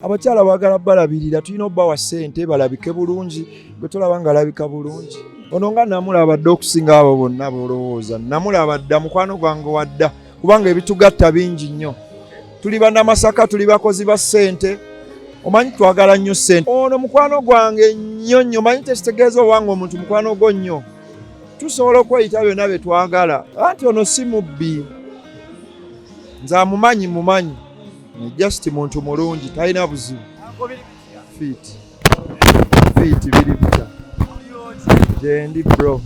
Abakyala baagala balabirira, tulina obbawa ssente balabike bulungi. Gwe tolaba nga alabika bulungi ono, nga namulaba dda okusinga abo bonna bolowooza. Namulaba dda, mukwano gwange wadda, kubanga ebitugatta bingi nnyo. Tuli bannamasaka, tuli bakozi ba ssente, omanyi twagala nnyo ssente. Ono mukwano gwange nnyo nnyo, omanyi tekitegeeza obanga omuntu mukwano gwo nnyo tusobola okweyita byonna bye twagala. Anti ono si mubbi, nze amumanyi, mumanyi, just muntu mulungi, talina buzibu. Fit fit, biri bitya? Gyendi bro,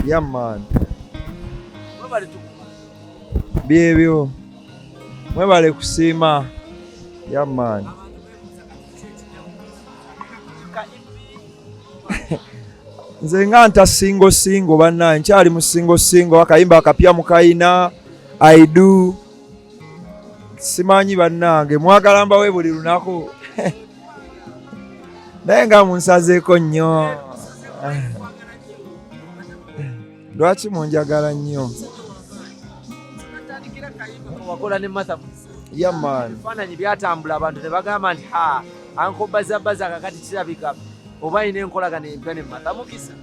yeah man. Byebyo, mwebale kusiima, yeah man. Nze nga nta single single, bannaye nkyali mu single single. Akayimba akapya mukayina, I do. Simanyi bannange mwagala mbawe buli lunaku, naye nga munsazeeko nnyo. Lwaki munjagala nnyo? Wakola ne Martha. Yeah man. Ebifaananyi byatambula, abantu ne bagamba nti ha, Uncle Bazabaza kakati kirabika oba alina enkolagana empya ne Martha Mukisa.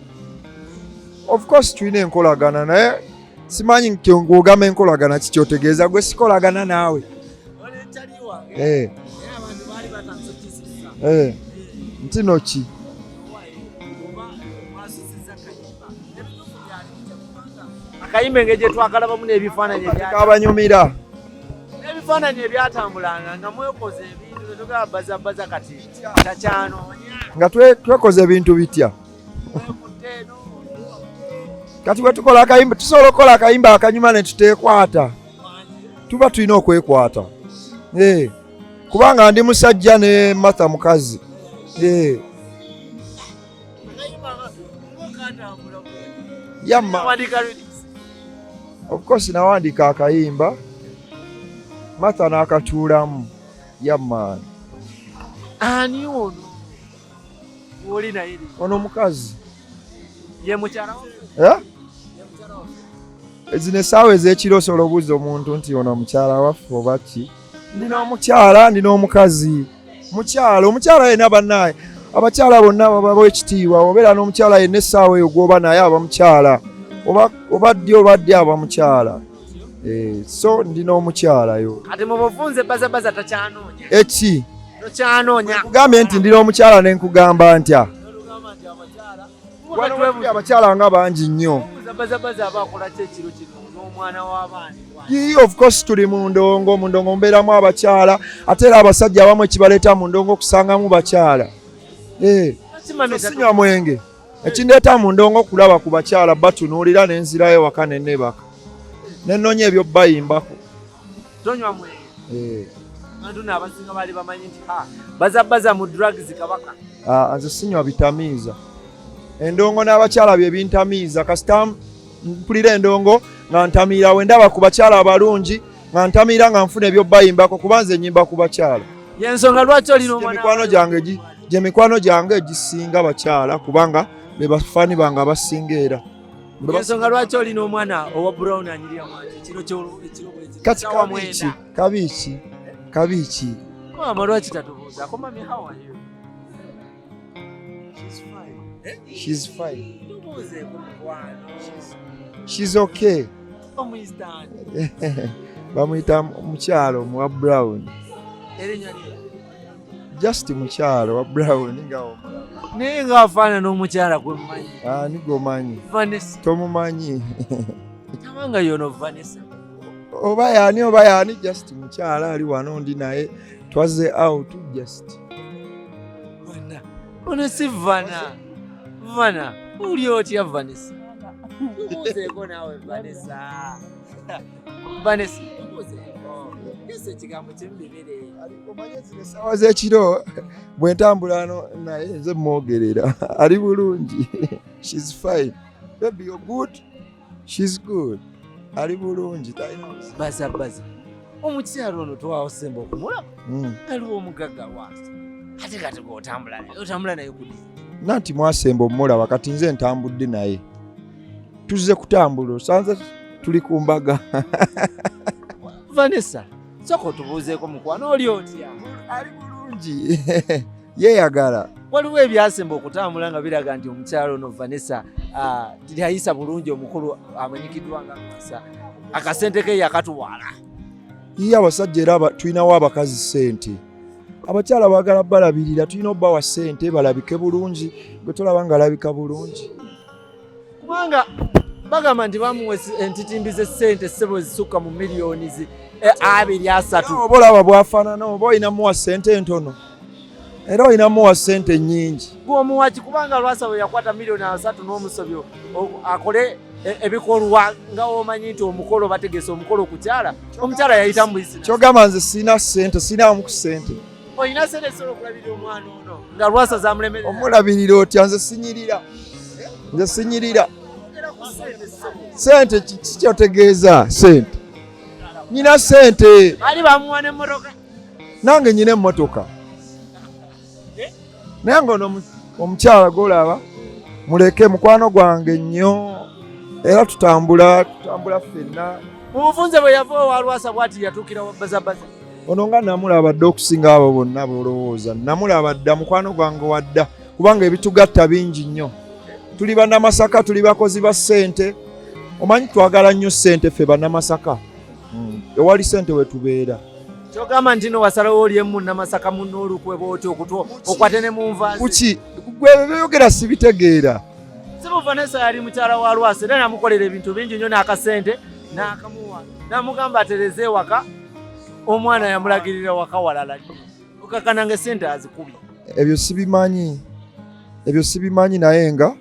Of course tulina enkolagana, naye simanyi ng'ogamba enkolagana kikyotegeeza. Gwe sikolagana naawe. Eh. Eh. Ntino ki? Akayimba engeri gye twakalabamu n'ebifaananyi kabanyumira. N'ebifaananyi ebyatambulanga nga mwekoze ebintu, tetugamba Bazabaza kati takyanoonya. Nga twekoze ebintu bitya? Mwekutte eno. Kati bwe tukola akayimba, tusobola okukola akayimba akanyuma ne tuteekwata? Tuba tulina okwekwata. Eh, kubanga ndi musajja ne Martha mukazi. Eh. Yamma. Wandika lyrics? Of course nawandiika akayimba, Martha n'akatuulamu, yeah man. Ani ono oli naye leero? Ono mukazi. Ye mukyala wo? Eh? Zino essaawa ez'ekiro osobola obuuza omuntu nti ono mukyala waffe oba ki? Ndina omukyala, ndina omukazi. Mukyala, omukyala yenna bannaye, abakyala bonna babawo ekitiibwa. Obeera n'omukyala yenna essaawa eyo gw'oba naye aba mukyala, oba ddi oba ddi aba mukyala. Eh, so ndina omukyala yo. Kati mu bufunze Bazabaza takyanoonya? Eki? Tokyanoonya? Kugambye nti ndina omukyala ne nkugamba ntya? Olugamba nti abakyala Wano wetuli abakyala nga bangi nnyo. Bazabaza aba akola ki ekiro kino n'omwana w'abaana? Yii, of course tuli mu ndongo, mu ndongo mubeeramu abakyala, ate era abasajja abamu ekibaleeta mu ndongo okusangamu bakyala. Eh, sinywa mwenge. Ekindeeta mu ndongo kulaba ku bakyala, batunuulira ne nzirayo waka ne neebaka. Ne nnoonya ebyo bayimbako. Tonywa mwenge? Eh. Bantu n'abasinga baali bamanyi nti ha, Bazabaza mu drugs kabaka. Ah, nze sinywa bitamiiza. Endongo n'abakyala bye bintamiiza. Kasita mpulira endongo nga ntamiira, we ndaba ku bakyala abalungi nga ntamiira, nga nfuna ebyo bayimbako, kuba nze nyimba ku bakyala. Yensonga lwaki olina omwana? Gye mikwano gyange egisinga bakyala, kubanga be bafaani bange abasinga era. Yensonga lwaki olina omwana owa brown anyirira mwaki ekiro ekiro bwekiti? Kati Ssaawa kabiiki? 9. Kabiiki, kabiiki? Maama lwaki tatubuuzaako? Mami, how are you? She's fine. Eh? She's fine. Tubuuzeeko mukwano. She's okay. Omuyitaani? Bamuyita mukyalo muwa brown. Erinnya lye? Just mukyalo wa brown nga omulaba. Naye ng'afaanana omukyala gwe mmanyi. Ani gomanyi? Vanessa. Tomumanyi. Tabanga yono Vanessa. Oba yani, oba yani, just mukyala ali wano, ndi naye, twazze out just. Vana. Ono si Vana. Vana. Uli otya Vanessa? Tubuuzeeko naawe Vanessa. Vanessa, tubuuzeeko. Yose ekigambo kimu bibiri. Omanye zino essaawa z'ekiro bwe ntambula naye nze mwogerera, ali bulungi. She's fine. Baby, you're good. She's good, ali bulungi, talina buzibu. Baza baza. Omukyala ono twasemba okumulaba. Aliwo omugagga wansi. Ate kati gweotambula naye, otambula naye kudi? Nanti mwasemba omulaba, kati nze ntambudde naye, tuzze kutambula, osanze tuli ku mbaga. Vanessa, sooka otubuuzeeko mukwano, oli otya? Ali bulungi, yeeyagala. Waliwo ebyasemba okutambula nga biraga nti omukyalo ono Vanessa teyayisa bulungi omukulu amanyikiddwa nga Lwasa, akasente ke yakatwala. Iye abasajja era tulinawo abakazi ssente, abakyala baagala balabirira, tulina obbawa ssente balabike bulungi. Gwe tolaba nga alabika bulungi? Kubanga bagamba nti bamuwa entitimbi z'essente, ssebo, ezisukka mu miliyoni 2, 3. Oba olaba bwafaanana, oba olina muwa ssente entono, era olina muwa ssente nnyingi. Gwomuwaki? Kubanga Lwasa bwe yakwata miliyoni 30 n'omusobyo akole ebikolwa nga omanyi nti omukolo bategese omukolo okukyala, omukyala yayita mu bizinesi. Kyogamba nze sirina ssente, sirinamu ku ssente? Olina sente ezisobola okulabirira omwana ono nga Lwasa zamulemerera? Omulabirira otya? Nze sinyirira, nze sinyirira. Ogera ku ssente, ssebo. Sente kikyotegeeza sente? Nyina sente. Baali bamuwa n'emmotoka. Nange nyina emmotoka, naye nga ono omukyala gwolaba muleke, mukwano gwange nnyo, era tutambula ffenna. Mu bufunze bwe yava owa Lwasa bwati yatuukira wa Bazabaza. Ono nga namulaba dda okusinga abo bonna bolowooza. Namulaba dda, mukwano gwange wadda, kubanga ebitugatta bingi nnyo. Tuli bannamasaka, tuli bakozi ba ssente. Omanyi twagala nnyo ssente ffe bannamasaka. Ewali ssente wetubeera. Kyogamba nti no wasalawo olyemu munnamasaka munno olukwe bwoti okutwo okwate ne mu nva ze? Kuki gwe byeyogera sibitegeera. Sibu Vanessa yali mukyala wa Lwasa era namukolera ebintu bingi nnyo, n'akasente n'akamuwa, n'amugamba atereze ewaka. Omwana yamulagirira waka walala nnyo, okakana nga esente azikubye. Ebyo sibimanyi, ebyo sibimanyi, naye nga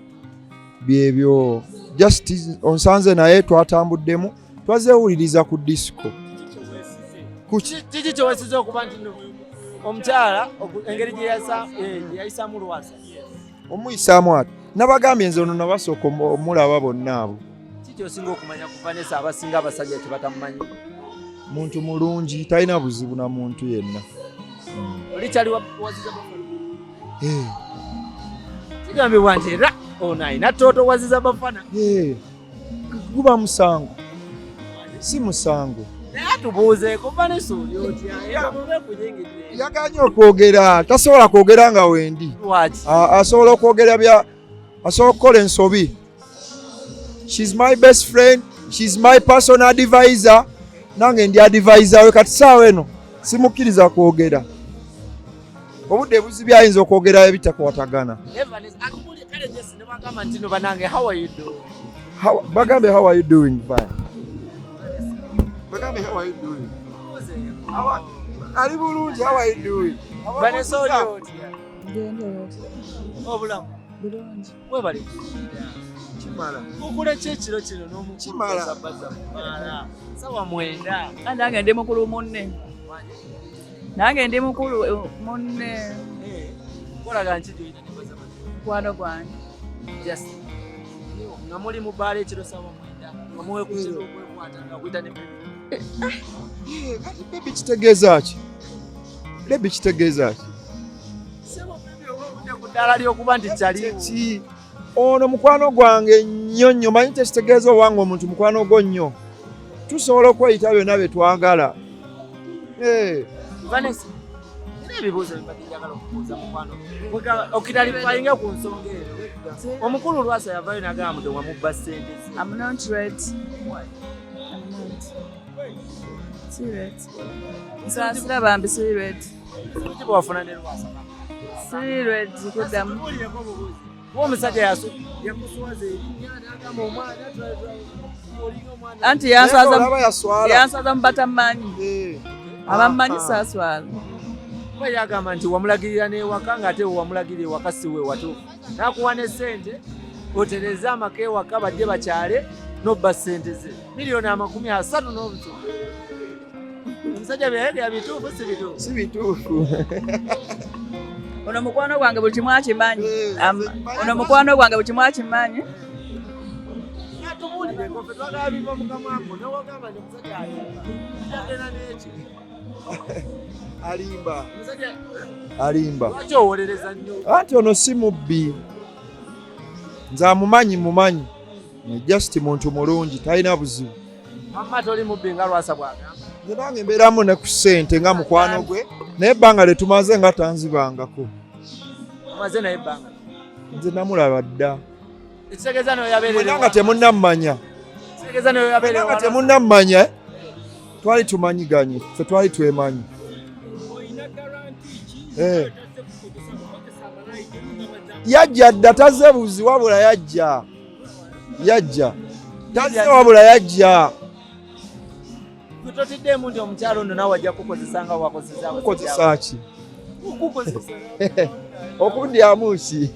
byebyo just onsanze naye twatambuddemu, twazeewuliriza ku disco. Kuki? Kiki kyewesiza okuba nti no omukyala engeri gye yayisaamu Lwasa? Omuyisaamu ati nabagambye nze ono nabasooka omulaba bonna abo. Kiki osinga okumanya ku Vanessa abasinga abasajja tebatamumanyi? Muntu mulungi, talina buzibu na muntu yenna. Oli kyali waziza Bafana? Eh. Kigambibwa nti era ono alina ttooto waziza Bafana. Eh, guba musango? Si musango. Naye atubuuzeeko, Vanessa, oli otya? Era bube kuyingidde. Yaganye okwogera, tasobola kwogera nga wendi. Lwaki? Asobola okwogera bya asobola okukola ensobi. She's my best friend, she's my personal advisor, nange ndi advisor we. Kati saawa eno simukkiriza kwogera, obudde buzibye, ayinza okwogera ebitakwatagana. Naye Vanessa akubuli kale Jesse ne bagamba nti no banange, how are you doing? Bagambe how are you doing? Fine. Bagambe how are you doing? Ali bulungi. How are you doing? Vanessa, oli otya? Genda otya? Obulamu? Bulungi. Webale. Kimala. Okola ki ekiro kino? Kimala. N'omukubaza mumala sawa 9? Ah, nange ndi mukulu munne. Nange ndi mukulu munne. Kolaga nki gyolina ne Bazabaza? Mukwano gwange. Just nga muli mu bbaala ekiro sawa 9 nga muwekutera okwekwata nga kuyita ne baby. Eh, kati baby kitegeeza ki? Baby kitegeeza ki? Sebo, baby oba obudde ku ddaala ly'okuba nti kyaliwo. Ki ono mukwano gwange nnyo nnyo. Manyi kyekitegeeza obanga omuntu mukwano gwo nnyo, tusobola okweyita byonna bye twagala. Eh, Vanessa, nina ebibuuzo bibadde njagala okubuuza mukwano, okiralifayinga ku nsonga eno. Omukulu Lwasa yavayo nagamba nti wamubba ssente ze. I'm not ready. I'm not. Si ready. Nsaasira bambi, si ready. Ki bwe wafuna ne Lwasa? Si ready kuddamu. Tubuulireko obubuuzi kuba omusajja yakuswaza erinnya n'agamba omwana olinga omwana. Anti yanswaza. Olaba yaswala. Yanswaza mu batammanyi. Eh. Abammanyi saaswala. Kuba yagamba nti wamulagirira n'ewaka, ng'ate we wamulagirira ewaka si we watuufu, n'akuwa ne ssente otereze amaka ewaka bajje bakyale, n'obba ssente ze miliyoni 30 n'obusufu. Omusajja byayogera bituufu, si bituufu? Si bituufu. Ono mukwano gwange buli kimu akimanyi. Eh, Ono mukwano gwange buli kimu akimanyi. Atubuulireko, ffe twagala biva mu kamwako. Newagamba nti omusajja alimba, agenda n'eki? Alimba. Omusajja Alimba. Lwaki owolereza nnyo? Anti ono si mubbi, nze amumanyi, mumanyi, just muntu mulungi, talina buzibu. Mama, toli mubbi nga Lwasa bw'agamba? Nze nange mbeeramu ne ku ssente nga mukwano gwe, naye ebbanga lye tumaze nga tanzibangako. Omaze naye ebbanga? Nze namulaba dda. Ekitegeeza nayo yabeerera Mwenna nga temunnammanya. Ekitegeeza nayo yabeerera Mwenna nga temunnammanya, twali tumanyiganye, ffe twali twemanyi. Yajja dda, tazze buzi wabula yajja. Yajja. Tazze wabula yajja. Totiddeemu nti omukyalo ono naawe ajja kukozesa nga wakozesa? Kukozesa ki? Kukozesa. Okundyamu ki?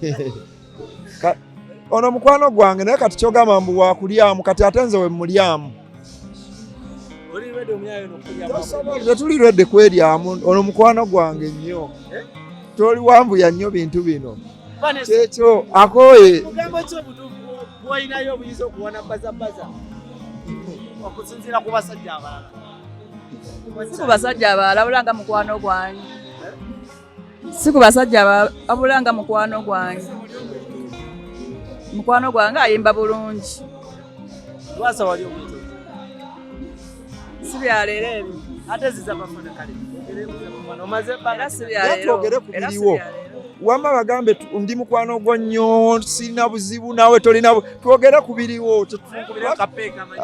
Ono mukwano gwange, naye kati kyogamba mbu wakulyamu, kati ate nze we mmulyamu. Oli ready omyayo n'okulyamu? Tosobola, tetuli ready kweryamu. Ono mukwano gwange nnyo. Toli wambuya nnyo bintu bino. Vanessa, Kyekyo akooye. Bugambo ki obutuufu bw'olinayo obuyinza okuwana bazabaza okusinziira ku basajja abalala? Si ku basajja abalala, wabula nga mukwano gwange. Si ku basajja abalala, wabula nga mukwano gwange. Mukwano gwange ayimba bulungi. Lwasa wali omuyita? Si bya leero ebyo. Ate ziza bafana kale. Omaze ebbanga. Era si bya Naye leero. twogere ku Era si biriwo. bya leero. Wamma bagambe ndi mukwano gwo nnyo, sirina buzibu naawe tolina twogere ku biriwo. Tukubire kapeeka amanye.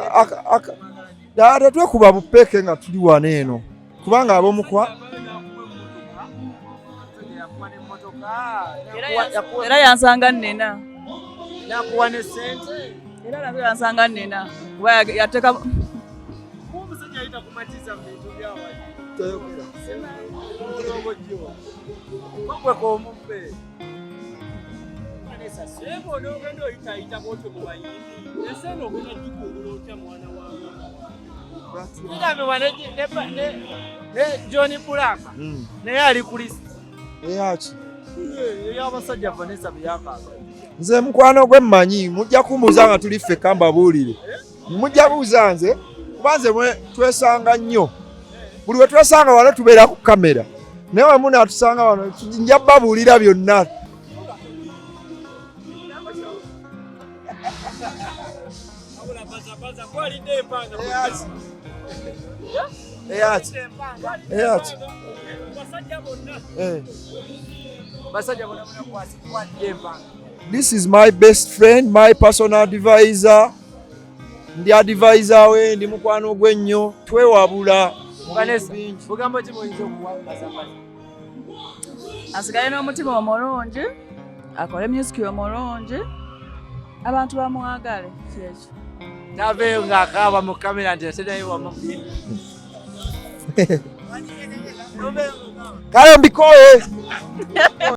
Ddala tetwekuba bupeeke nga tuli wano eno, kubanga ab'omukwa Yakuwa n'emmotoka, Era yansanga nnina. Nakuwa ne ssente. Era nabyo yansanga nnina. Kuba yateeka Omusajja ayita kumatiza mu bintu byawali. Gwe k'omubbe. Naye bw'onoogenda oyitaayita bw'otyo mu bayimbi, ensi eno ogenda gikungula otya, mwana wange? Kigambibwa ne John Black naye ali ku list Eyaki? ey'abasajja Vanessa bye yakaaga. Nze mukwano gwe mmanyi, mujja kumbuuza nga tuli ffekka mbabuulire. Mujja buuza nze, kuba nze twesanga nnyo. Buli we twesanga wano tubeera ku kamera, naye we munaatusanga wano nja babuulira byonna. Wabula bazabaza kwalidde empanga. Eyaki? Eyaki? Eyaki? Basajja bonna. Basajja bonna bonna kwalidde empanga. This is my best friend, my personal advisor. Ndi advisor we, ndi mukwano gwe nnyo, twewabula mu bintu Vanessa, bingi. bugambo ki bw'oyinza okuwa bazabaza? Asigale n'omutima omulungi, akole music omulungi, abantu bamwagale, kyekyo. Taveeyo ng'akaaba mu kamera nti ate naye wamubye. Kale mbikooye.